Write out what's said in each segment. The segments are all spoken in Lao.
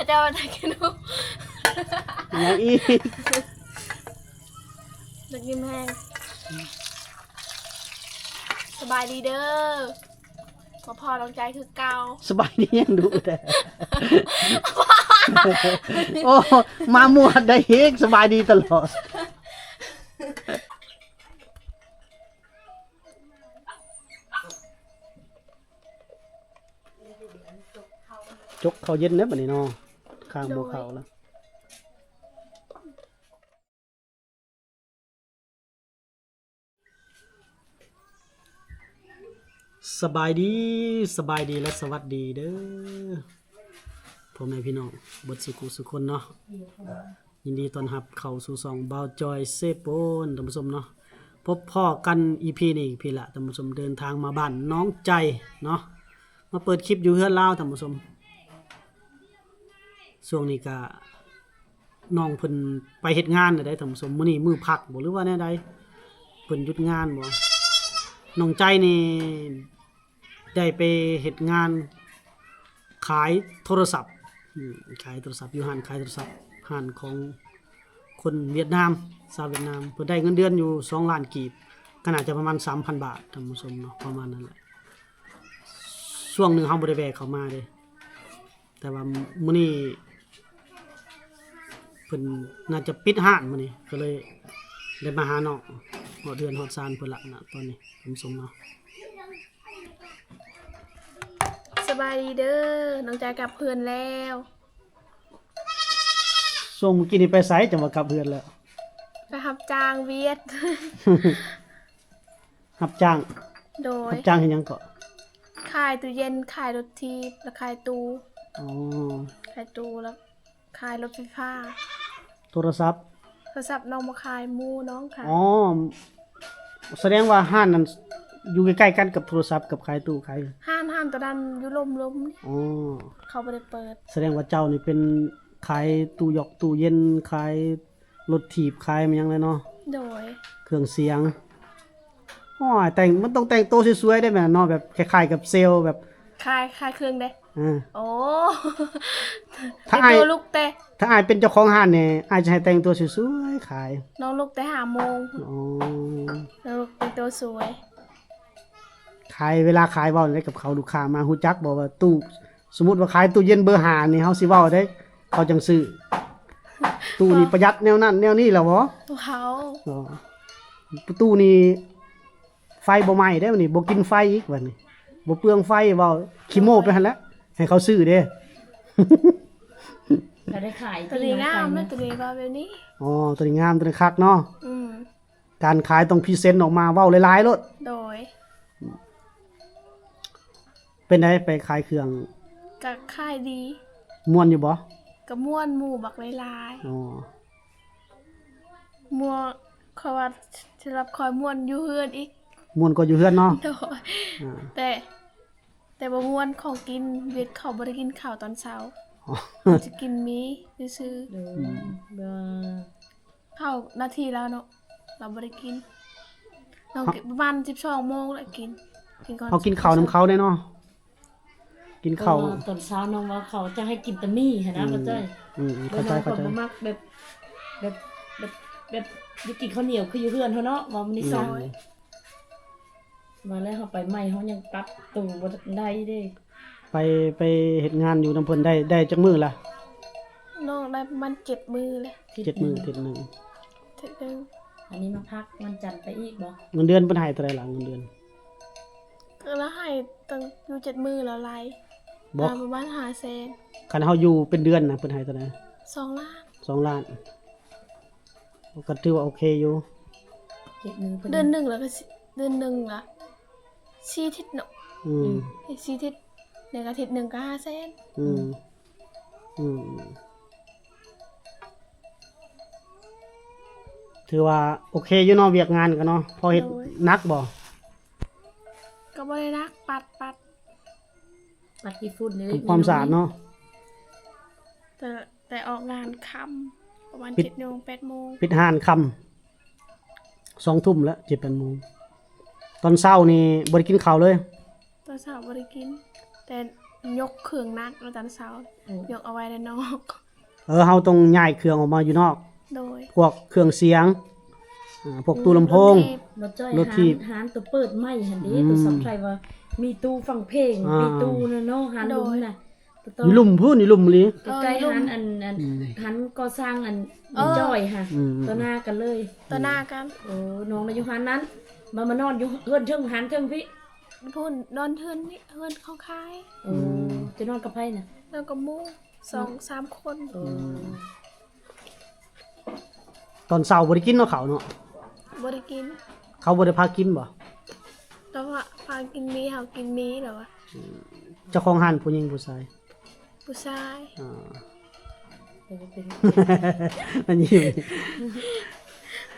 ເຈົ້າວ່າໄດ້ກິນຫຍັງອີກ? ຢາກກິນແຮງ. ສະບາຍດີເດີ ມາພໍ້ນ້ອງໃຈຄືເກົ່າ. ສະບາຍດີຫຍັງດຸແທ້? ໂອ້ ມາໝວດໄດ້ເຮກ ສະບາຍດີຕະຫຼອດ. ຈົກເຂົ້າເຢັນແລ້ວບັດນີ້ເນາະ ຄ້າງບໍ່ເຂົ້າແລ້ວ. ສະບາຍດີ ສະບາຍດີ ແລະ ສະຫວັດດີເດີ ພໍ່ແມ່ພີ່ນ້ອງເບິດສຸຂູສຸຄົນເນາະ. ຍິນດີຕ້ອນຮັບເຂົ້າສູ່ຊ່ອງບ່າວຈອຍເຊໂປນ ທ່ານຜູ້ຊົມເນາະ. ພົບພໍ້ກັນອີພີນີ້ພີ້ລະ ທ່ານຜູ້ຊົມ, ເດີນທາງມາບ້ານນ້ອງໃຈເນາະ, ມາເປີດຄລິບຢູ່ເຮືອນລາວ ທ່ານຜູ້ຊົມ. ຊ່ວງນີ້ກະນ້ອງເພິ່ນໄປເຮັດງານແນວໃດ ທ່ານຜູ້ຊົມ, ມື້ນີ້ມື້ພັກບໍ່ ຫຼືວ່າແນວໃດ ເພິ່ນຢຸດງານບໍ່. ນ້ອງໃຈນີ້ ໄດ້ໄປເຮັດງານຂາຍໂທລະສັບ ອືມ ຂາຍໂທລະສັບ ຢູ່ຮ້ານຂາຍໂທລະສັບ ຮ້ານຂອງຄົນຫວຽດນາມ ຊາວຫວຽດນາມ. ເພິ່ນໄດ້ເງິນເດືອນຢູ່ສອງລ້ານກີບ ກໍໜ້າຈະປະມານສາມພັນບາດ ທ່ານຜູ້ຊົມເນາະ ປະມານນັ້ນແຫຼະ. ຊ່ວງໜຶ່ງເຮົາບໍ່ໄດ້ແວ່ເຂົ້າມາເດ້ ແຕ່ວ່າມື້ນີ້ເພິ່ນໜ້າຈະປິດຮ້ານມື້ນີ້ ກໍເລີຍໄດ້ມາຫານ້ອງ ຮອດເຮືອນຮອດຊານເພິ່ນລະນະ ຕອນນີ້ທ່ານຜູ້ຊົມເນາະ. ສະບາຍດີເດີ ນ້ອງໃຈກັບເຮືອນແລ້ວ. ຊ່ວງມື້ກີ້ນີ້ໄປໃສ ຈັ່ງວ່າກັບເຮືອນແລ້ວ? ໄປຮັບຈ້າງຫວຽດ. ຮັບຈ້າງ? ໂດຍ. ຮັບຈ້າງເຮັດຫຍັງເກາະ? ຂາຍຕູ້ເຢັນ ຂາຍລົດຖີບ ແລະ ຂາຍຕູ້. ອໍ ຂາຍຕູ້ ແລ້ວ ຂາຍລົດໄຟຟ້າ. ໂທລະສັບ? ໂທລະສັບນ້ອງບໍ່ຂາຍ ໝູ່ນ້ອງຂາຍ. ອໍ ສະແດງວ່າຮ້ານນັ້ນຢູ່ໃກ້ໆກັນກັບໂທລະສັບ ກັບຂາຍຕູ້ຂາຍ. ຮ້ານ ຮ້ານໂຕນັ້ນຢູ່ລຸ່ມໆ. ອໍ ເຂົາບໍ່ໄດ້ເປີດ. ສະແດງວ່າເຈົ້ານີ້ເປັນຂາຍຕູ້ຢອກຕູ້ເຢັນ ຂາຍລົດຖີບ ຂາຍແມ່ນຫຍັງແຫຼະເນາະ. ໂດຍ. ເຄື່ອງສຽງ. ໂອ້ຍ ແຕ່ງ ມັນຕ້ອງແຕ່ງໂຕສວຍໆໄດ້ແມ່ນເນາະ ແບບຄ້າຍໆກັບເຊວ ແບບ ຂາຍ ຂາຍເຄື່ອງເດ້. ເອີ ໂອ້ ຖ້າອ້າຍ ແຕ່ງໂຕລຸກແຕ່ ຖ້າອ້າຍເປັນເຈົ້າຂອງຮ້ານນີ້ ອ້າຍຈະໃຫ້ແຕ່ງຕົວສວຍໆຂາຍ. ນ້ອງລຸກແຕ່ຫ້າໂມງ. ອໍ ນ້ອງລຸກແຕ່ງໂຕສວຍ. ຂາຍ ເວລາຂາຍເວົ້າແນວໃດກັບເຂົາ ລູກຄ້າມາຮູ້ຈັກບໍ່ວ່າຕູ້ ສົມມຸດວ່າຂາຍຕູ້ເຢັນເບີຫ້ານີ້ ເຮົາຊິເວົ້າໄດ໋ ເຂົາຈັ່ງຊື້. ຕູ້ນີ້ປະຢັດແນວນັ້ນແນວນີ້ລະບໍ່? ເວົ້າ. ອໍ ຕູ້ນີ້ໄຟບໍ່ໄໝ້ເດ້ ບັດນີ້ບໍ່ກິນໄຟອີກ ບັດນີ້ບໍ່ເປືອງໄຟ. ເວົ້າຂີ້ໂມ້ໄປຫັ້ນແຫຼະ ໃຫ້ເຂົາຊື້ເດ້. ກໍໄດ້ຂາຍ. ຕົວນີ້ງາມນະ ຕົວນີ້ວ່າແບບນີ້. ອໍ ຕົວນີ້ງາມ ຕົວນີ້ຄັກເນາະ. ອືມ ການຂາຍຕ້ອງພຣີເຊັນອອກມາ ເວົ້າຫຼາຍໆໂລດ. ໂດຍ. ເປັນໃດໄປຂາຍເຄື່ອງ? ກະຂາຍດີ. ມ່ວນຢູ່ບໍ່? ກະມ່ວນ ໝູ່ບັກຫຼາຍໆ. ອໍ ມ່ວນ ຂ້ອຍວ່າສຳລັບຂ້ອຍມ່ວນຢູ່ເຮືອນອີກ. ມ່ວນກວ່າຢູ່ເຮືອນເນາະ. ໂດຍ. ອາ ແຕ່ ແຕ່ບໍ່ມ່ວນຂອງກິນ ເວດເຂົາບໍ່ໄດ້ກິນເຂົ້າຕອນເຊົ້າ. ອໍ ມັນຈະກິນມີຊື່ໆ. ອືມ ເຂົ້າໜ້າທີ່ລາວເນາະ ລາວບໍ່ໄດ້ກິນ. ນ້ອງກິນປະມານສິບສອງໂມງແລ້ວກິນ ກິນກ່ອນ. ເຮົາກິນເຂົ້ານຳເຂົາແດ່ເນາະ ກິນເຂົ້າ. ເອີ ຕອນເຊົ້ານ້ອງວ່າເຂົາຈະໃຫ້ກິນແຕ່ໝີ່ຫັ້ນນະ ອືມ ເຂົ້າໃຈ. ອືມ ເຂົ້າໃຈ ເຂົ້າໃຈ. ບໍ່ມັກແບບ ແບບ ແບບ ແບບໄດ້ກິນເຂົ້າໜຽວຄືຢູ່ເຮືອນເຮົາເນາະ ວ່າມື້ນີ້ຊະ. ອືມ ວ່າແລ້ວເຮົາໄປໃໝ່ ເຮົາຍັງປັບໂຕບໍ່ໄດ້ເດ້. ໄປ ໄປເຮັດງານຢູ່ນຳເພິ່ນໄດ້ ໄດ້ຈັກມື້ລະ? ນ້ອງໄດ້ປະມານເຈັດມື້ແຫຼະ. ເຈັດມື້ ທິດໜຶ່ງ ທິດໜຶ່ງ ທິດໜຶ່ງ. ອັນນີ້ມາພັກວັນຈັນໄປອີກບໍ່? ເງິນເດືອນເພິ່ນໃຫ້ເທົ່າໃດລະ ເງິນເດືອນ? ກໍລະໃຫ້ຕັ້ງຢູ່ເຈັດມື້ລະຫຼາຍ ບໍ່ ປະມານຫ້າແສນ. ຄັນເຮົາຢູ່ເປັນເດືອນນະ ເພິ່ນໃຫ້ເທົ່າໃດ? ສອງລ້ານ. ສອງລ້ານ. ກໍຖືວ່າໂອເຄຢູ່. ເດືອນໜຶ່ງລະກໍ ເດືອນໜຶ່ງລະສີ່ທິດເນາະ. ອືມ ສີ່ທິດ ແລ້ວກໍທິດໜຶ່ງກໍຫ້າແສນ. ອືມ ອືມ ຖືວ່າໂອເຄຢູ່ເນາະ ວຽກງານກໍເນາະ. ພໍເຮັດ ໂດຍ ໜັກບໍ່? ກໍບໍ່ໄດ້ໜັກ ປັດ ປັດ ປັດຂີ້ຝຸ່ນ ທຳຄວາມສະອາດເນາະ. ແຕ່ ແຕ່ອອກງານຄ່ຳ ປະມານ ປິດ ເຈັດໂມງ ແປດໂມງ. ປິດຮ້ານຄ່ຳ ສອງທຸ່ມແລ້ວ ເຈັດແປດໂມງ. ຕອນເຊົ້ານີ້ບໍ່ໄດ້ກິນເຂົ້າເລີຍ? ຕອນເຊົ້າບໍ່ໄດ້ກິນ ແຕ່ ຍົກເຄື່ອງໜັກເນາະ ຕອນເຊົ້າ ໂອ້ ຍົກເອົາໄວ້ດ້ານນອກ. ເອີ ເຮົາຕ້ອງຍ້າຍເຄື່ອງອອກມາຢູ່ນອກ ໂດຍ ພວກເຄື່ອງສຽງ ອາ ພວກຕູ້ລຳໂພງ ລົດຖີບ ລົດຖີບ ຮ້ານ ຮ້ານໂຕເປີດໃໝ່ຫັ້ນເດ້ ອືມ ໂຕຊັບໄທວ່າມີຕູ້ຟັງເພງ ອາ ມີຕູ້ນະເນາະ ຮ້ານລຸມນະ ໂດຍ ຢູ່ລຸ່ມພຸ້ນ ຢູ່ລຸ່ມອີ່ຫຼີ ເອີ ໃກ້ໆ ຢູ່ລຸ່ມ ຮ້ານອັນ ອັນ ອືມ ຮ້ານກໍ່ສ້າງອັນ ເອີ ແມ່ຈ້ອຍຫັ້ນ ອືມ ຕໍ່ໜ້າກັນເລີຍ ຕໍ່ໜ້າກັນ ໂອ້ ນ້ອງນະຢູ່ຮ້ານນັ້ນ ມາ ມານອນຢູ່ເຮືອນເທິງ ຮ້ານເທິງພີ້ ພຸ້ນ ນອນເຮືອນນີ້ ເຮືອນເຂົາຂາຍ ອືມ ອືມ ຈະນອນກັບໃຜນະ? ນອນກັບໝູ່ ສອງສາມຄົນ ເອີ ອືມ ຕອນເຊົ້າບໍ່ໄດ້ກິນເນາະເຂົ້າເນາະ ບໍ່ໄດ້ກິນ ເຂົາບໍ່ໄດ້ພາກິນບໍ່? ແຕ່ວ່າພາກິນມີ ເຮົາກິນມີແລ້ວວ່າ ອືມ ເຈົ້າຂອງຮ້ານຜູ້ຍິງຜູ້ຊາຍ? ຜູ້ຊາຍ ອາ ມັນຍິ້ມ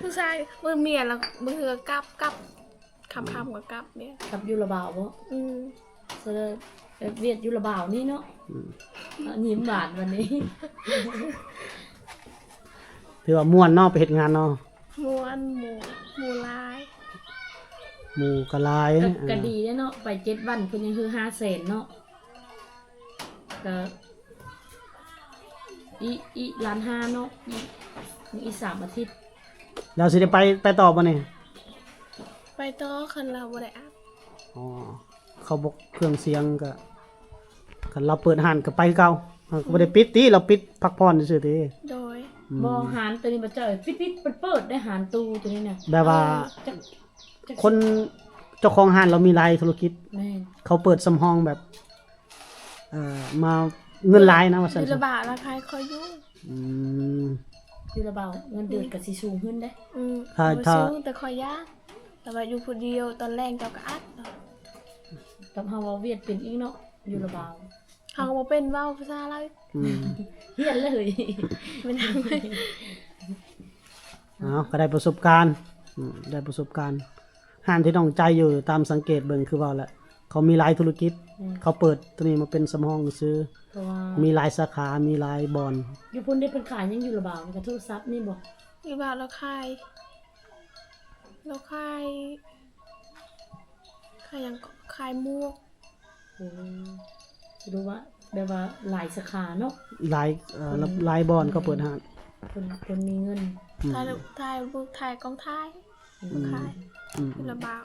ຜູ້ຊາຍ ມື້ເມຍລະບາງເທື່ອກັບ ກັບ ຄ່ຳໆ ກໍກັບເດ ກັບຢູ່ລະບາວບໍ່? ອືມ ສະເລີຍ ແບບວຽກຢູ່ລະບາວນີ້ເນາະ ອືມ ຍິ້ມຫວານບັດນີ້ ຖືວ່າມ່ວນເນາະ ໄປເຮັດງານເນາະ ມ່ວນ ໝູ່ ໝູ່ຫຼາຍ ໝູ່ກໍຫຼາຍ ກໍ ເອີ ກໍດີເດ້ເນາະ ໄປເຈັດວັນເພິ່ນຍັງຄືຫ້າແສນເນາະ ກໍ ອີກ ອີກລ້ານຫ້າເນາະ ອີກ ອີກສາມອາທິດ ແລ້ວຊິໄດ້ໄປ ໄປຕໍ່ບໍ່ນີ້? ໄປຕໍ່ ຄັນລາວບໍ່ໄດ້ອັດ ອໍ ເຂົາບໍ່ ເຄື່ອງສຽງກໍ ຄັນລາວເປີດຮ້ານກໍໄປຄືເກົ່າ ເຮົາກໍບໍ່ໄດ້ປິດຕິ ລາວປິດພັກຜ່ອນຊື່ໆຕິ ໂດຍ ອືມ ບໍ່ ຮ້ານໂຕນີ້ບໍ່ເຈົ້າ ປິດໆ ເປີດໆ ໄດ້ ຮ້ານຕູ້ໂຕນີ້ນະ ແບບວ່າ ເອີ ຄົນເຈົ້າຂອງຮ້ານລາວມີຫຼາຍທຸລະກິດ ແມ່ນ ເຂົາເປີດສຳຮອງແບບ ເອີ ມາເງິນຫຼາຍນະວ່າຊັ້ນ ຢູ່ລະບາວລະຂາຍຄ່ອຍຢູ່ ອືມ ຢູ່ລະບາວເງິນເດືອນກໍຊິສູງຂຶ້ນເດ້ ອືມ ຖ້າ ບໍ່ ຖ້າ ສູງ ແຕ່ຂ້ອຍຢ້ານ ແຕ່ວ່າຢູ່ຜູ້ດຽວ ຕອນແລງເຈົ້າກໍອັດ ກັບເຮົາເວົ້າຫວຽດເປັນອີກເນາະ ຢູ່ລະບາວ ເຮົາກໍບໍ່ເປັນເວົ້າພາສາລາວ ອືມ ຮຽນເລີຍ ແມ່ນ ເອົາ ກໍໄດ້ປະສົບການ ອືມ ໄດ້ປະສົບການ ຮ້ານທີ່ນ້ອງໃຈຢູ່ ຕາມສັງເກດເບິ່ງຄືເວົ້າແຫຼະ ເຂົາມີຫຼາຍທຸລະກິດ ອືມ ເຂົາເປີດໂຕນີ້ມາເປັນສຳຮອງຊື່ ເພາະວ່າມີຫຼາຍສາຂາ ມີຫຼາຍບ່ອນ ຢູ່ພຸ້ນເດ້ ເພິ່ນຂາຍຫຍັງຢູ່ລະບາວ ກະໂທລະສັບນີ້ບໍ່? ຢູ່ລະບາວລາວຂາຍ ລາວຂາຍ ຂາຍຫຍັງເກາະ ຂາຍໝວກ ໂອ້ ສະຫຼຸບວ່າແບບວ່າຫຼາຍສາຂາເນາະ ຫຼາຍ ເອີ ຄົນ ຫຼາຍບ່ອນ ອືມ ເຂົາເປີດຮ້ານ ຄົນ ຄົນມີເງິນ ອືມ ຖ່າຍ ຖ່າຍຮູບ ຖ່າຍກ້ອງຖ່າຍ ອືມ ຂາຍ ອືມ ຢູ່ລະບາວ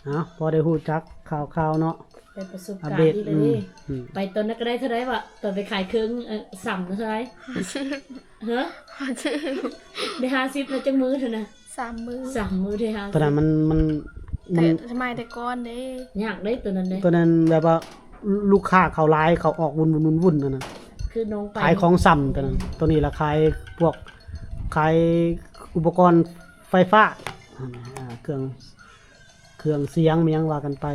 ເອົາ ພໍໄດ້ຮູ້ຈັກຂ່າວໆເນາະ ໄດ້ປະສົບການອີກແລ້ວເດ້ ອືມ ອືມ ໄປຕອນນັ້ນກໍໄດ້ເທົ່າໃດວະ ຕອນໄປຂາຍເຄື່ອງ ເອີ ສຳເທົ່າໃດ? ຮະ? ໄດ້ຫ້າສິບ ແລ້ວຈັກມື້ເທົ່ານັ້ນ? ສາມມື້ ສາມມື້ໄດ້ຫ້າສິບ ຕອນນັ້ນມັນ ມັນ ແຕ່ ມັນ ສະໄໝແຕ່ກ່ອນເດ້ ຍາກເດ້ໂຕນັ້ນເດ້ ໂຕນັ້ນແບບວ່າລູກຄ້າເຂົາຫຼາຍ ເຂົາອອກວຸ້ນໆໆນັ້ນນະ ຄືນ້ອງໄປຂາຍຂອງສຳໂຕນັ້ນ ໂຕນີ້ລະຂາຍພວກ ຂາຍອຸປະກອນໄຟຟ້າ ອ່າ ເຄື່ອງ ເຄື່ອງສຽງແມ່ນຫຍັງວ່າກັນໄປ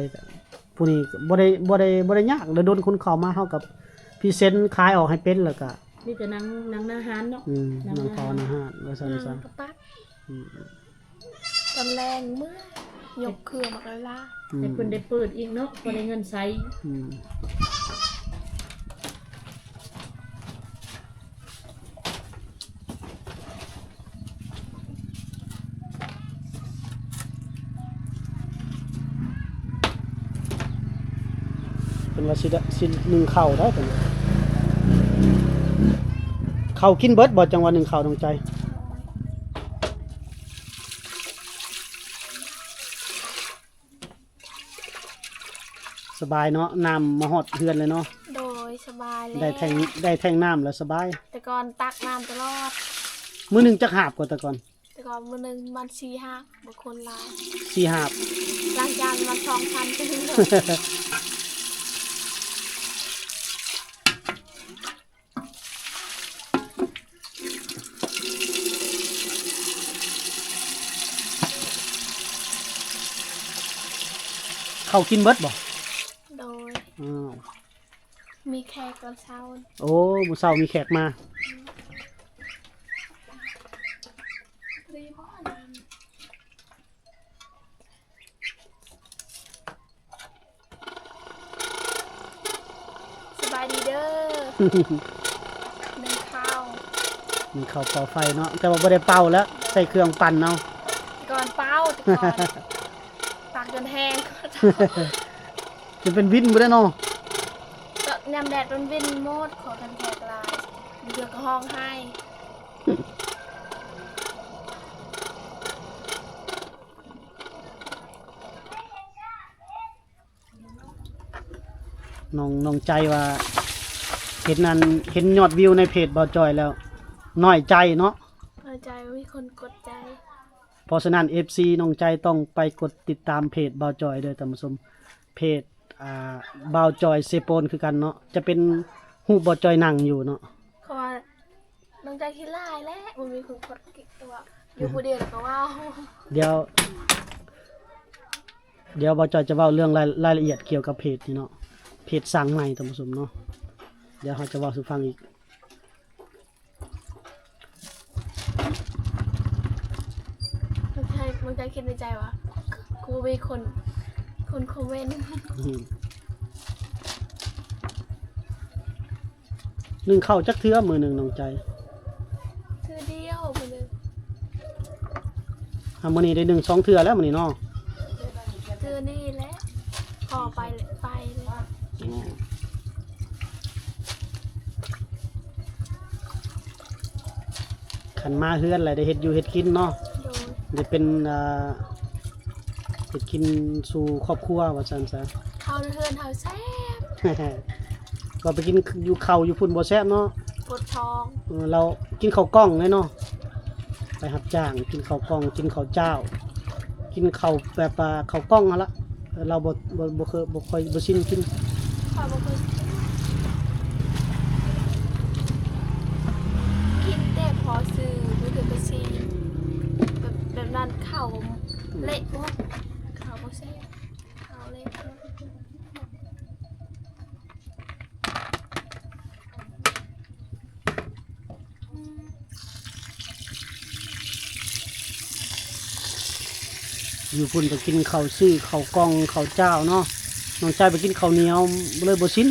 ຜູ້ນີ້ບໍ່ໄດ້ ບໍ່ໄດ້ ບໍ່ໄດ້ຍາກ ແລ້ວດົນຄົນເຂົ້າມາ ເຮົາກໍພຣີເຊັນຂາຍອອກໃຫ້ເປັນ ແລ້ວກໍ ມີແຕ່ນັ່ງ ນັ່ງໜ້າຮ້ານເນາະ ອືມ ນັ່ງ ນັ່ງເຝົ້າໜ້າຮ້ານ ໜ້າຮ້ານວ່າຊັ້ນຊະ ອືມ ຕອນແລງເມື່ອ ຍົກເຄື່ອງມາກໍລາ ອືມ ໃຫ້ເພິ່ນໄດ້ເປີດອີກເນາະ ພໍໄດ້ເງິນໃຊ້ ອືມ ເພິ່ນວ່າຊິໄດ້ ຊິໜຶ້ງເຂົ້າໄດ້ເພິ່ນ ເຂົ້າກິນເບິດບໍ່ ຈັ່ງວ່າໜຶ້ງເຂົ້ານ້ອງໃຈ? ສະບາຍເນາະ ນ້ຳມາຮອດເຮືອນເລີຍເນາະ ໂດຍ ສະບາຍແລ້ວ ໄດ້ແທ່ງ ໄດ້ແທ່ງນ້ຳແລ້ວສະບາຍ ແຕ່ກ່ອນຕັກນ້ຳຕະຫຼອດ ມື້ໜຶ່ງຈັກຫາບກໍແຕ່ກ່ອນ? ແຕ່ກ່ອນມື້ໜຶ່ງປະມານສີ່ຫາບ ບາງຄົນຫຼາຍ ສີ່ຫາບ ລ້າງຈານປະມານສອງພັນ ເຂົ້າກິນເບິດບໍ່? ໂດຍ ອ້າວ ມີແຂກຕອນເຊົ້າ ໂອ້ ມື້ເຊົ້າມີແຂກມາ ສະບາຍດີເດີ ໜຶ້ງເຂົ້າ ໜຶ້ງເຂົ້າເປົ່າໄຟເນາະ ແຕ່ວ່າບໍ່ໄດ້ເປົ່າແລ້ວ ໃຊ້ເຄື່ອງປັ່ນເອົາ ແຕ່ກ່ອນເປົ່າ ແຕ່ກ່ອນ ປາກຈົນແຫ້ງ ຈະເປັນວິນບໍ່ໄດ້ເນາະ. ກໍຍາມແດດມັນວິນໝົດ ຂໍກັນແທກຫຼາຍ ບາງເທື່ອກໍຮ້ອງໄຫ້. ນ້ອງ ນ້ອງໃຈວ່າ ເຫັນອັນ ເຫັນຍອດວິວໃນເພຈບ່າວຈ່ອຍແລ້ວ ນ້ອຍໃຈເນາະ ນ້ອຍໃຈ ບໍ່ມີຄົນກົດໃຈ. ເພາະສະນັ້ນ ເອັຟຊີ ນ້ອງໃຈຕ້ອງໄປກົດຕິດຕາມເພຈບ່າວຈ່ອຍເດີທ່ານຜູ້ຊົມ ເພຈ ອ່າ ບ່າວຈ່ອຍເຊໂປນຄືກັນເນາະ ຈະເປັນຮູບບ່າວຈ່ອຍນັ່ງຢູ່ເນາະ ເພາະວ່ານ້ອງໃຈຂີ້ລາຍແຫຼະ ບໍ່ມີຄົນກົດ ຢູ່ຜູ້ດຽວແລ້ວກໍເວົ້າ. ດຽວ ດຽວບ່າວຈ່ອຍຈະເວົ້າເລື່ອງລາຍ ລາຍລະອຽດກ່ຽວກັບເພຈນີ້ເນາະ ເພຈສ້າງໃໝ່ທ່ານຜູ້ຊົມເນາະ ດຽວເຮົາຈະເວົ້າສູ່ຟັງອີກ. ບາງເທື່ອ ບາງເທື່ອຄິດໃນໃຈວ່າ ຄືບໍ່ມີຄົນ ຄົນຄອມເມັນ. ອືມ ໜຶ້ງເຂົ້າຈັກເທື່ອມື້ໜຶ່ງນ້ອງໃຈ? ເທື່ອດຽວມື້ໜຶ່ງ. ອ່າ ມື້ນີ້ໄດ້ໜຶ້ງສອງເທື່ອແລ້ວມື້ນີ້ເນາະ. ເທື່ອນີ້ແຫຼະ ພໍໄປ ໄປເລີຍ. ອໍ ຄັນມາເຮືອນແລ້ວໄດ້ເຮັດຢູ່ເຮັດກິນເນາະ. ໂດຍ ໄດ້ເປັນ ອ່າ ເຮັດກິນສູ່ຄອບຄົວວ່າຊັ້ນຊະ. ເຂົ້າເຮືອນເຮົາແຊບ ກໍໄປກິນຢູ່ເຂົ້າຢູ່ພຸ້ນບໍ່ແຊບເນາະ ປວດທ້ອງ. ເອີ ລາວກິນເຂົ້າກ່ອງເລີຍເນາະ ໄປຮັບຈ້າງກິນເຂົ້າກ່ອງ ກິນເຂົ້າຈ້າວ ກິນເຂົ້າແບບວ່າເຂົ້າກ່ອງຫັ້ນລະ. ເອີ ລາວບໍ່ ບໍ່ ບໍ່ເຄີຍ ບໍ່ຄ່ອຍ ບໍ່ຊິນກິນ. ຂ້ອຍບໍ່ເຄີຍກິນ ກິນແຕ່ພໍຊື່ ບໍ່ເຄີຍໄປຊິມ ແບບ ແບບນັ້ນເຂົ້າເລະ ອືມ ເຂົ້າບໍ່ແຊບ ເຂົ້າເລະ. ຢູ່ພຸ້ນກໍກິນເຂົ້າຊື່ ເຂົ້າກ່ອງ ເຂົ້າຈ້າວເນາະ ນ້ອງໃຈໄປກິນເຂົ້າໜຽວ ເລີຍບໍ່ຊິນ.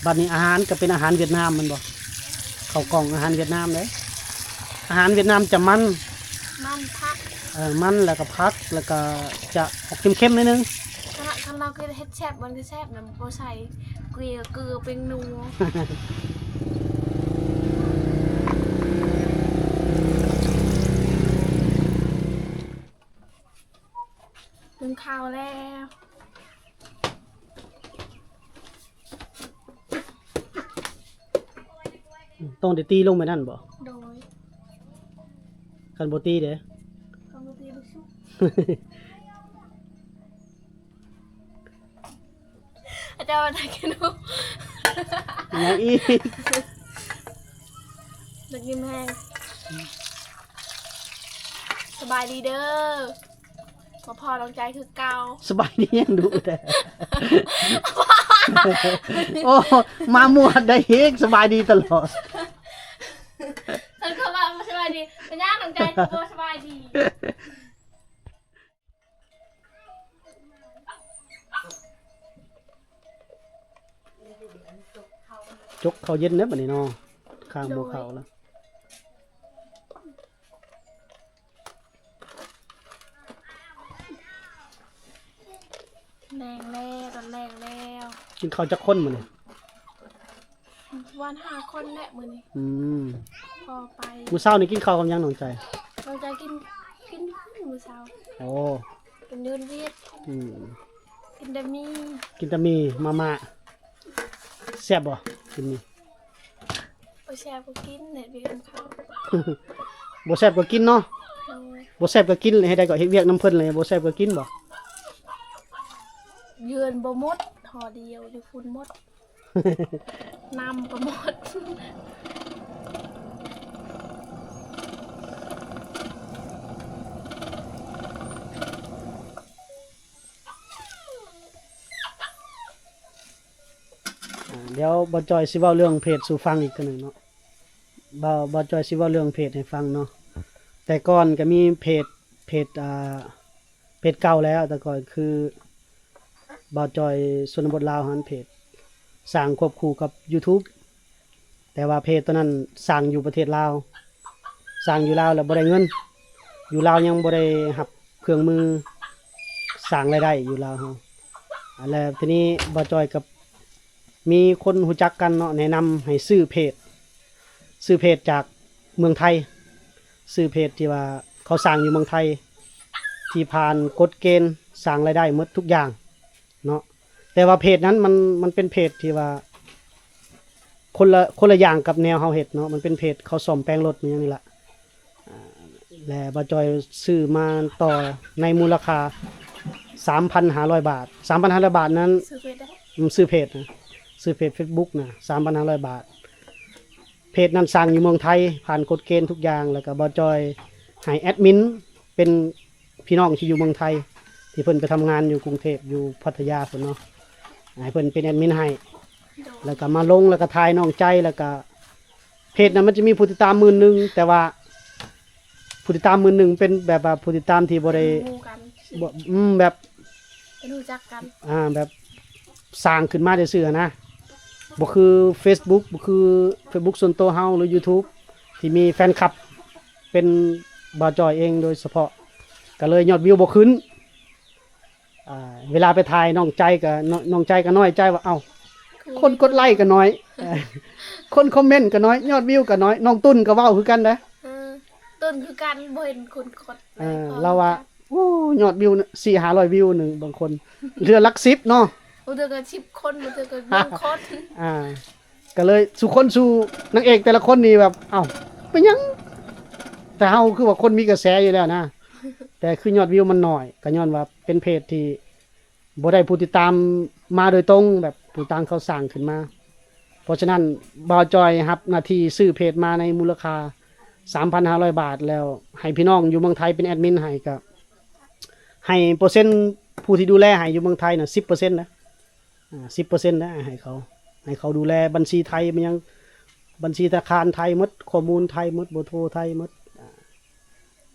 ບັດນີ້ອາຫານກໍເປັນອາຫານຫວຽດນາມແມ່ນບໍ່? ເຂົ້າກ່ອງອາຫານຫວຽດນາມເດ້. ອາຫານຫວຽດນາມຈະມັນ ມັນ ຜັກ ເອີ ມັນ ແລ້ວກໍຜັກ ແລ້ວກໍຈະອອກເຄັມໆໜ້ອຍໜຶ່ງ. ຄັນ ຄັນລາວເຮັດແຊບ ມັນຄືແຊບນະ ບໍ່ໃສ່ເກືອ ເກືອ ແປ້ງນົວ. ໜຶ້ງເຂົ້າແລ້ວ. ຕ້ອງໄດ້ຕີລົງໄປນັ້ນບໍ່? ໂດຍ. ຄັນບໍ່ຕີເດ? ຄັນບໍ່ຕີບໍ່ສຸກ. ອາຈານວ່າໄດ້ກິນຫຍັງອີກ? ຢາກກິນແຮງ. ສະບາຍດີເດີ. ມາພໍ້ນ້ອງໃຈຄືເກົ່າ. ສະບາຍດີຫຍັງດຸແທ້? ໂອ້ ມາໝວດໄດ້ເຮກ ສະບາຍດີຕະຫຼອດ. ເພິ່ນກໍວ່າສະບາຍດີ ເປັນຫຍັງນ້ອງໃຈຄືບໍ່ສະບາຍດີ? ຈົກເຂົ້າເຢັນແລ້ວບັດນີ້ເນາະ ຄ້າງບໍ່ເຂົ້າແລ້ວ. ແລງແລ້ວ ຕອນແລງແລ້ວ. ກິນເຂົ້າຈັກຄົນມື້ນີ້? ປະມານຫ້າຄົນແຫຼະມື້ນີ້. ອືມ ພໍໄປ. ມື້ເຊົ້ານີ້ກິນເຂົ້າກັບຫຍັງນ້ອງໃຈ? ນ້ອງໃຈກິນ ກິນມື້ເຊົ້າ. ໂອ້ ກິນເດີນວຽດ. ອືມ ກິນແຕ່ໝີ່ ກິນແຕ່ໝີ່ ມາມ່າ. ແຊບບໍ່? ກິນໝີ່ ບໍ່ແຊບກໍກິນ ເຮັດວຽກນຳເຂົາ. ບໍ່ແຊບກໍກິນເນາະ. ໂດຍ. ບໍ່ແຊບກໍກິນ ເຮັດໃດກໍເຮັດວຽກນຳເພິ່ນແຫຼະ ບໍ່ແຊບກໍກິນບໍ່? ເຮືອນບໍ່ໝົດ ຫໍ່ດຽວຢູ່ພຸ້ນໝົດ ນ້ຳກໍໝົດ. ອ່າ ດຽວບ່າວຈ່ອຍຊິເວົ້າເລື່ອງເພຈສູ່ຟັງອີກເທື່ອໜຶ່ງເນາະ. ບ່າວ ບ່າວຈ່ອຍຊິເວົ້າເລື່ອງເພຈໃຫ້ຟັງເນາະ. ແຕ່ກ່ອນກໍມີເພຈ ເພຈ ອ່າ ເພຈເກົ່າແລ້ວ ແຕ່ກ່ອນຄືບ່າວຈ່ອຍຊົນນະບົດລາວຫັ້ນ ເພຈສ້າງຄວບຄູ່ກັບຢູທູບ. ແຕ່ວ່າເພຈຕົວນັ້ນສ້າງຢູ່ປະເທດລາວ ສ້າງຢູ່ລາວແລ້ວບໍ່ໄດ້ເງິນ ຢູ່ລາວຍັງບໍ່ໄດ້ຮັບເຄື່ອງມືສ້າງລາຍໄດ້ຢູ່ລາວເຮົາ. ແລ້ວທີນີ້ບ່າວຈອຍກັບ ມີຄົນຮູ້ຈັກກັນເນາະ ແນະນຳໃຫ້ຊື້ເພຈ ຊື້ເພຈຈາກເມືອງໄທ ຊື້ເພຈທີ່ວ່າເຂົາສ້າງຢູ່ເມືອງໄທ ທີ່ຜ່ານກົດເກນ ສ້າງລາຍໄດ້ໝົດທຸກຢ່າງເນາະ. ແຕ່ວ່າເພຈນັ້ນມັນ ມັນເປັນເພຈທີ່ວ່າ ຄົນລະ ຄົນລະຢ່າງກັບແນວເຮົາເຮັດເນາະ ມັນເປັນເພຈເຂົາສ້ອມແປງລົດ ມີຫຍັງນີ້ລະ. ອ່າ ແລະ ບ່າວຈອຍຊື້ມາຕໍ່ໃນມູນລະຄ່າສາມພັນຫ້າຮ້ອຍບາດ. ສາມພັນຫ້າຮ້ອຍບາດນັ້ນ ຊື້ເຟສໄດ້ ອືມ ຊື້ເຟສນະ ຊື້ເຟສ Facebook ນະ ສາມພັນຫ້າຮ້ອຍບາດ. ເພຈນັ້ນສ້າງຢູ່ເມືອງໄທ ຜ່ານກົດເກນທຸກຢ່າງ ແລ້ວກໍບ່າວຈອຍໃຫ້ແອດມິນເປັນ ພີ່ນ້ອງທີ່ຢູ່ເມືອງໄທ ທີ່ເພິ່ນໄປທຳງານຢູ່ກຸງເທບ ຢູ່ພັດທະຍາພຸ້ນເນາະ ໃຫ້ເພິ່ນເປັນແອດມິນໃຫ້ ແລ້ວກໍມາລົງ ແລ້ວກໍຖ່າຍນ້ອງໃຈ ແລ້ວກໍ ເພຈນັ້ນມັນຈະມີຜູ້ຕິດຕາມໝື່ນໜຶ່ງ ແຕ່ວ່າຜູ້ຕິດຕາມໝື່ນໜຶ່ງເປັນແບບວ່າຜູ້ຕິດຕາມທີ່ບໍ່ໄດ້ ໝູ່ກັນ ບໍ່ ອືມ ແບບ ເປັນຮູ້ຈັກກັນ ອ່າ ແບບສ້າງຂຶ້ນມາຊື່ໆຫັ້ນນະ ບໍ່ຄື Facebook ບໍ່ຄື Facebook ສ່ວນຕົວເຮົາ ຫຼື YouTube ທີ່ມີແຟນຄລັບເປັນບ່າວຈອຍເອງໂດຍສະເພາະ ກໍເລີຍຍອດວິວບໍ່ຂຶ້ນ. ອ່າ ເວລາໄປຖ່າຍນ້ອງໃຈກໍ ນ້ອງ ນ້ອງໃຈກໍນ້ອຍໃຈວ່າ ເອົ້າ ຄົນກົດໄລກໍນ້ອຍ ຄົນຄອມເມັນກໍນ້ອຍ ຍອດວິວກໍນ້ອຍ. ນ້ອງຕຸນກໍເວົ້າຄືກັນເດ້ ເອີ ຕຸນຄືກັນ ບໍ່ເຫັນຄົນກົດໄລ ເອີ ເພາະ ລາວວ່າ ໂອ້ ຍອດວິວສີ່ຫ້າຮ້ອຍວິວໜຶ່ງ ບາງຄົນເຫຼືອຫຼັກສິບເນາະ ບາງເທື່ອກໍສິບຄົນ ບາງເທື່ອກໍໜຶ່ງຄົນ ອ່າ ກໍເລີຍສູ່ຄົນສູ່ນາງເອກແຕ່ລະຄົນນີ້ແບບ ເອົ້າ ເປັນຫຍັງ ແຕ່ເຮົາຄືວ່າຄົນມີກະແສຢູ່ແລ້ວນະ ແຕ່ຄືຍອດວິວມັນໜ້ອຍ ກໍຍ້ອນວ່າເປັນເພຈທີ່ບໍ່ໄດ້ຜູ້ຕິດຕາມມາໂດຍຕົງ ແບບຜູ້ຕ່າງເຂົາສ້າງຂຶ້ນມາ. ເພາະສະນັ້ນ ບ່າວຈອຍຮັບໜ້າທີ່ຊື້ເພຈມາໃນມູນລະຄ່າສາມພັນຫ້າຮ້ອຍບາດ ແລ້ວໃຫ້ພີ່ນ້ອງຢູ່ເມືອງໄທເປັນແອດມິນໃຫ້ ກໍໃຫ້ເປີເຊັນຜູ້ທີ່ດູແລໃຫ້ຢູ່ເມືອງໄທນະ ສິບເປີເຊັນນະ ອ່າ ສິບເປີເຊັນນະ ໃຫ້ເຂົາ ໃຫ້ເຂົາດູແລບັນຊີໄທ ແມ່ນຫຍັງ ບັນຊີທະນາຄານໄທໝົດ ຂໍ້ມູນໄທໝົດ ເບີໂທໄທໝົດ. ອ່າ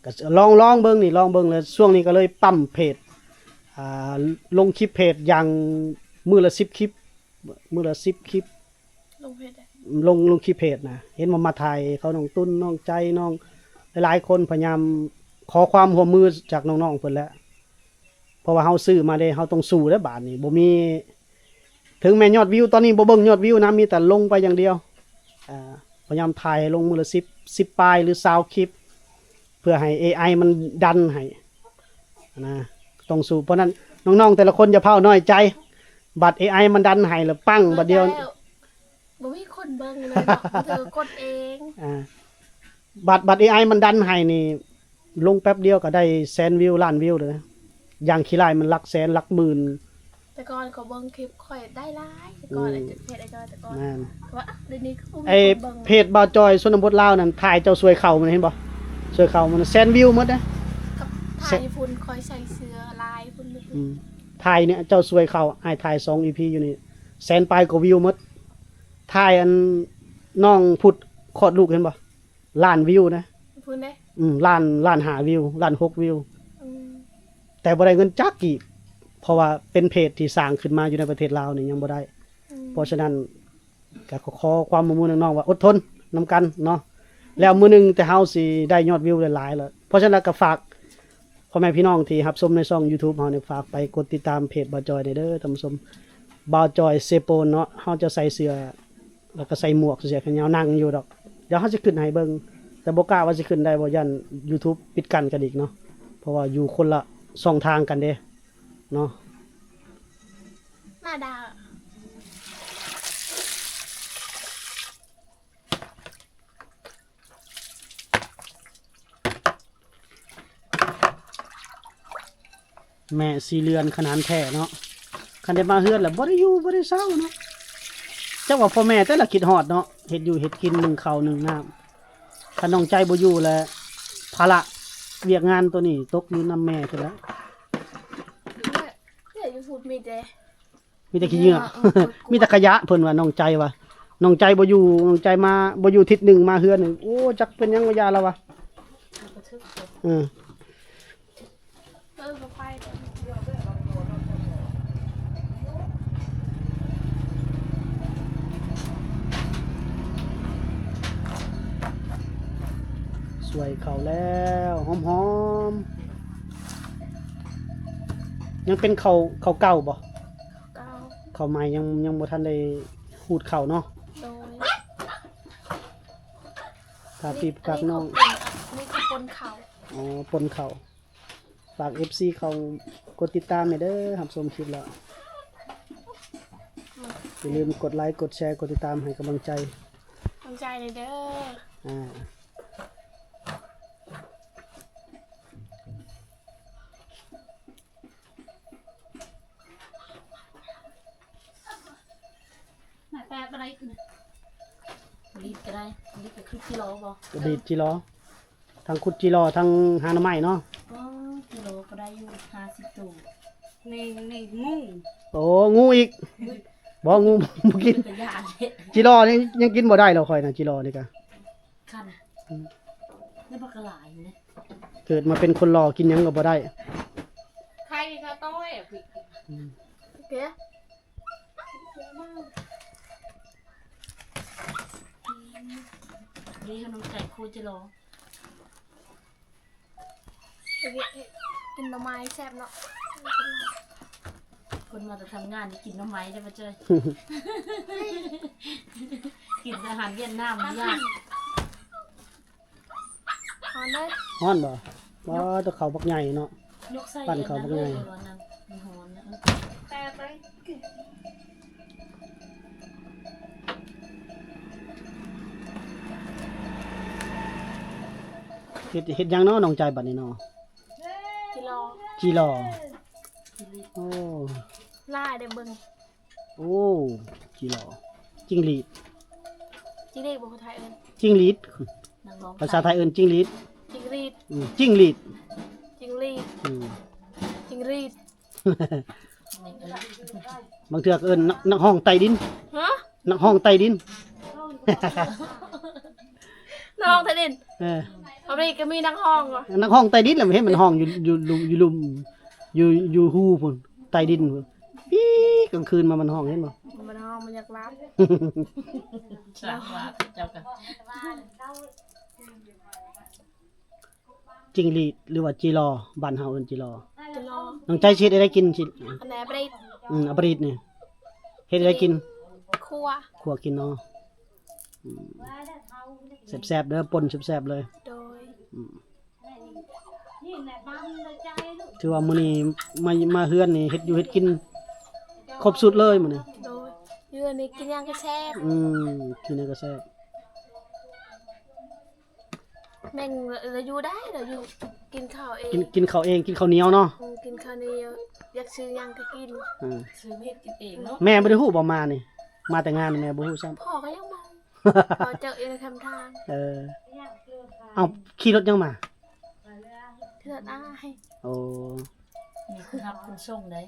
ກໍລອງ ລອງເບິ່ງນີ້ ລອງເບິ່ງ ແລ້ວຊ່ວງນີ້ກໍເລີຍປ້ຳເພຈ ອ່າ ລົງຄລິບເພຈຢ່າງມື້ລະສິບຄລິບ ມື້ລະສິບຄລິບ ລົງເພຈໃດ ລົງ ລົງຄລິບເພຈນະ ເຫັນວ່າມາຖ່າຍເຂົາ ນ້ອງຕຸນ ນ້ອງໃຈ ນ້ອງ ຫຼາຍໆຄົນ ພະຍາຍາມຂໍຄວາມຮ່ວມມືຈາກນ້ອງໆເພິ່ນແຫຼະ ເພາະວ່າເຮົາຊື້ມາເດ້ ເຮົາຕ້ອງສູ້ເດ້ ບາດນີ້ບໍ່ມີ ເຖິງແມ່ນຍອດວິວ ຕອນນີ້ບໍ່ເບິ່ງຍອດວິວນະ ມີແຕ່ລົງໄປຢ່າງດຽວ ອ່າ ພະຍາຍາມຖ່າຍໃຫ້ລົງມື້ລະສິບ ສິບປາຍ ຫຼື ຊາວຄລິບ ເພື່ອໃຫ້ເອໄອມັນດັນໃຫ້ນະ ຕ້ອງສູ້. ເພາະນັ້ນນ້ອງໆແຕ່ລະຄົນຢ່າພ້າວນ້ອຍໃຈ ບັດເອໄອມັນດັນໃຫ້ແລ້ວປັງ ບັດດຽວ ບໍ່ມີຄົນເບິ່ງເລີຍເນາະ ບາງເທື່ອກໍກົດເອງ ອ່າ ບັດ ບັດເອໄອມັນດັນໃຫ້ນີ້ ລົງແປັບດຽວກໍໄດ້ແສນວິວ ລ້ານວິວເລີຍ ຢ່າງຂີ້ລ້າຍມັນຫຼັກແສນ ຫຼັກໝື່ນ. ແຕ່ກ່ອນເຂົາເບິ່ງຄລິບຂ້ອຍໄດ້ຫຼາຍ ແຕ່ກ່ອນ ອືມ ເພຈອ້າຍຈອຍ ແຕ່ກ່ອນ ແມ່ນ ແຕ່ວ່າດຽວນີ້ຄືບໍ່ມີຄົນເບິ່ງ. ເພຈບ່າວຈອຍຊົນນະບົດລາວນັ້ນ ຖ່າຍເຈົ້າຊ່ວຍເຂົ້າມັນ ເຫັນບໍ່ ຊ່ວຍເຂົ້າມັນແສນວິວໝົດເດ້ ກັບຖ່າຍຢູ່ພຸ້ນ ຂ້ອຍໃສ່ເສື້ອລາຍພຸ້ນ ອືມ ຖ່າຍນີ້ເຈົ້າຊ່ວຍເຂົ້າ ອ້າຍຖ່າຍສອງອີພີຢູ່ນີ້ ແສນປາຍກວ່າວິວໝົດ. ຖ່າຍອັນນ້ອງພຸດຄອດລູກ ເຫັນບໍ່ ລ້ານວິວນະ ພຸ້ນເດ້ ອືມ ລ້ານ ລ້ານຫ້າວິວ ລ້ານຫົກວິວ ອືມ ແຕ່ບໍ່ໄດ້ເງິນຈັກກີບ ເພາະວ່າເປັນເພຈທີ່ສ້າງຂຶ້ນມາຢູ່ໃນປະເທດລາວນີ້ຍັງບໍ່ໄດ້ ອືມ ເພາະສະນັ້ນກໍຂໍຄວາມຮ່ວມມືນ້ອງໆວ່າອົດທົນນຳກັນເນາະ ແລ້ວມື້ໜຶ່ງແຕ່ເຮົາຊິໄດ້ຍອດວິວຫຼາຍໆແລ້ວ. ເພາະສະນັ້ນກໍຝາກ ພໍ່ແມ່ພີ່ນ້ອງທີ່ຮັບຊົມໃນຊ່ອງຢູທູບເຮົານີ້ ຝາກໄປກົດຕິດຕາມເພຈບ່າວຈອຍແດ່ເດີທ່ານຜູ້ຊົມ ບ່າວຈອຍເຊໂປນເນາະ. ເຮົາຈະໃສ່ເສື້ອ ແລ້ວກໍໃສ່ໝວກ ເສື້ອແຂນຍາວ ນັ່ງຢູ່ດອກ ດຽວເຮົາຊິຂຶ້ນໃຫ້ເບິ່ງ ແຕ່ບໍ່ກ້າວ່າຊິຂຶ້ນໄດ້ບໍ່ ຢ້ານຢູທູບປິດກັ້ນກັນອີກເນາະ ເພາະວ່າຢູ່ຄົນລະຊ່ອງທາງກັນເດ້ເນາະ. ມາດາ ແມ່ສີ່ເຮືອນຂະໜານແທ້ເນາະ ຄັນໄດ້ມາເຮືອນແລ້ວບໍ່ໄດ້ຢູ່ບໍ່ໄດ້ເຊົາເນາະ. ຈັກວ່າພໍ່ແມ່ແຕ່ລະຄິດຮອດເນາະ ເຮັດຢູ່ເຮັດກິນ ໜຶ້ງເຂົ້າໜຶ້ງນ້ຳ. ຄັນນ້ອງໃຈບໍ່ຢູ່ແລ້ວ ພາລະວຽກງານໂຕນີ້ຕົກຢູ່ນຳແມ່ພຸ້ນແຫຼະ. ເຮືອນຢູ່ພຸ້ນມີແຕ່ ມີແຕ່ຂີ້ເຫຍື້ອ ເອີ ມີແຕ່ຂະຫຍະ ເພິ່ນວ່າ ນ້ອງໃຈວ່າ ນ້ອງໃຈບໍ່ຢູ່ ນ້ອງໃຈມາ ບໍ່ຢູ່ທິດໜຶ່ງ ມາເຮືອນໜຶ່ງ ໂອ້ ຈັກເປັນຫຍັງວ່າ ຢ່າລະວ່າ ເອີ ສວຍເຂົ້າແລ້ວ ຫອມໆ. ຍັງເປັນເຂົ້າ ເຂົ້າເກົ່າບໍ່? ເຂົ້າໃໝ່ຍັງ ຍັງບໍ່ທັນໄດ້ຂູດເຂົ້າເນາະ. ໂດຍ. ຖ້າປີບປາກນ້ອງ ນີ້ຄືປົ່ນເຂົ້າ. ອໍ ປົ່ນເຂົ້າ. ຝາກເອັຟຊີເຂົາກົດຕິດຕາມແດ່ເດີ ຮັບຊົມຄລິບແລ້ວ ຢ່າລືມກົດໄລ ກົດແຊ ກົດຕິດຕາມໃຫ້ກຳລັງໃຈ ກຳລັງໃຈແດ່ເດີ. ອ່າ. ໜ້າຕາບໍ່ໄດ້ ລີດກໍໄດ້ ລີດກໍຄືຈີລໍບໍ່ ກໍລີດຈີລໍ ທັງຂຸດຈີລໍ ທັງຫາໜໍ່ໄມ້ເນາະ. ອໍ ຈີລໍກໍໄດ້ຢູ່ຫ້າສິບໂຕ ນີ້ ນີ້ງູ ໂອ້ ງູອີກ ບໍ່ ງູບໍ່ກິນ ກະຢ້ານເດ ຈີລໍນີ້ຍັງກິນບໍ່ໄດ້ແລ້ວ ຂ້ອຍນະ ຈີລໍນີ້ກະ ຄັນ ອືມ ໄດ້ບັກຫຼາຍເດ້ ເກີດມາເປັນຄົນຫຼໍ່ກິນຫຍັງກໍບໍ່ໄດ້ ໄຂ່ກະຕ້ອຍ ອືມ ເກ ນີ້ຂະໜົມໄກ່ໂຄຈິໂລ ກິນໜໍ່ໄມ້ແຊບເນາະ ຄົນມາແຕ່ທຳງານນີ້ກິນໜໍ່ໄມ້ໄດ້ບໍ່ເຈີ ກິນແຕ່ອາຫານຫວຽດນາມນີ້ຍາກ. ຮ້ອນເດີ ຮ້ອນບໍ່? ວ້າ ແຕ່ເຂົ້າບັກໃຫຍ່ເນາະ ຍົກໃສ່ ປັ້ນເຂົ້າບັກໃຫຍ່ ອັນນັ້ນເລີຍ ມັນຮ້ອນນະ ແຕ່ໄປ ເຮັດ ເຮັດຫຍັງເນາະນ້ອງໃຈບັດນີ້ເນາະ? ຈີລໍ ຈີລໍ ໂອ້ ຫຼາຍເດ້ເບິ່ງ. ໂອ້ ຈີລໍ ຈິງຫຼີດ ຈິງຫຼີດບໍ່? ຄົນໄທເອີ້ນຈິງຫຼີດ ນັກຮ້ອງ ພາສາໄທເອີ້ນຈິງຫຼີດ ຈິງຫຼີດ ອືມ ຈິງຫຼີດ ຈິງຫຼີດ ອືມ ຈິງຫຼີດ ບາງເທື່ອກໍເອີ້ນນັກ ນັກຮ້ອງໃຕ້ດິນ ຮະ? ນັກຮ້ອງໃຕ້ດິນ ນັກຮ້ອງໃຕ້ດິນ ເອີ ອາເມລິກາມີນັກຮ້ອງຫວາ? ນັກຮ້ອງໃຕ້ດິນລະ ເຫັນມັນຮ້ອງຢູ່ ຢູ່ ຢູ່ລຸ່ມ ຢູ່ ຢູ່ຮູພຸ້ນ ໃຕ້ດິນພຸ້ນ ປີກາງຄືນມາມັນຮ້ອງ ເຫັນບໍ່? ມັນຮ້ອງ ມັນຢາກຫຼັບ ສາກວ່າເຈົ້າກໍ ຈິງຫຼີດ ຫຼືວ່າຈີລໍ ບ້ານເຮົາເອີ້ນຈີລໍ ຈີລໍ ນ້ອງໃຈຊິເຮັດໃຫ້ໄດ້ກິນຊິ ອັນໃດ ອາບຣິດ ອືມ ອາບຣິດນີ້ ເຮັດໃຫ້ໄດ້ກິນ ຂົ້ວ ຂົ້ວກິນເນາະ ອືມ ແຊບໆເດີ ປົ່ນແຊບໆເລີຍ ໂດຍ ອືມ ຖືວ່າມື້ນີ້ມາ ມາເຮືອນນີ້ເຮັດຢູ່ເຮັດກິນຄົບຊຸດເລີຍມື້ນີ້ ໂດຍ ຢູ່ນີ້ກິນຫຍັງກໍແຊບ ອືມ ກິນຫຍັງກໍແຊບ ແມ່ງລະຢູ່ໄດ້ ລະຢູ່ກິນເຂົ້າເອງ ກິນ ກິນເຂົ້າເອງ ກິນເຂົ້າໜຽວເນາະ ອືມ ກິນເຂົ້າໜຽວ ຢາກຊື້ຫຍັງກໍກິນ ອືມ ຊື້ເຮັດກິນເອງເນາະ ແມ່ບໍ່ໄດ້ຮູ້ບໍ່ມານີ້ ມາແຕ່ງານແມ່ບໍ່ຮູ້ຊ້ຳ ພໍ່ກໍຍັງບໍ່ຮູ້ ພໍ່ເຈົ້າເອງນະ ທາງທາງ ເອີ ເອົ້າ ຂີ່ລົດຫຍັງມາ? ເຮືອນອ້າຍ ໂອ້ ມີຄົນຮັບຄົນສົ່ງເດ້